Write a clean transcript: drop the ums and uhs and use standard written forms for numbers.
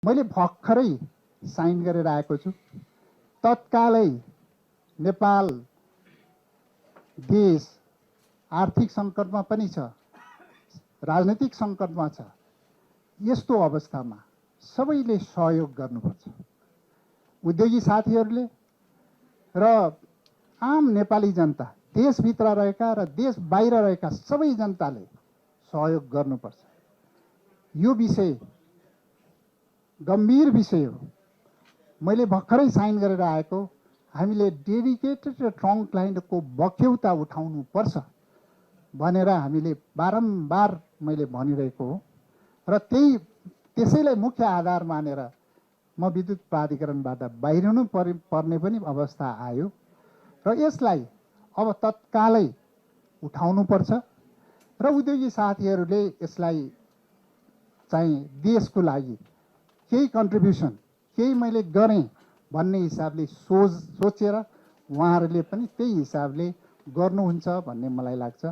मैले भर्खरै साइन गरेर आएको छु। तत्कालै नेपाल देश आर्थिक सङ्कटमा पनि छ, राजनीतिक सङ्कटमा छ। यस्तो अवस्थामा सबैले सहयोग गर्नुपर्छ। उद्योगी साथीहरूले र आम नेपाली जनता, देशभित्र रहेका र देश बाहिर रहेका सबै जनताले सहयोग गर्नुपर्छ। यो विषय गम्भीर विषय हो। मैले भर्खरै साइन गरेर आएको, हामीले डेडिकेटेड र ट्रङ्क लाइनको बक्यौता उठाउनुपर्छ भनेर हामीले बारम्बार मैले भनिरहेको हो र त्यसैलाई मुख्य आधार मानेर म विद्युत प्राधिकरणबाट बाहिरिनु पर्ने पनि अवस्था आयो र यसलाई अब तत्कालै उठाउनुपर्छ र उद्योगी साथीहरूले यसलाई चाहिँ देशको लागि केही कन्ट्रिब्युसन, केही मैले गरेँ भन्ने हिसाबले सोचेर उहाँहरूले पनि त्यही हिसाबले गर्नुहुन्छ भन्ने मलाई लाग्छ।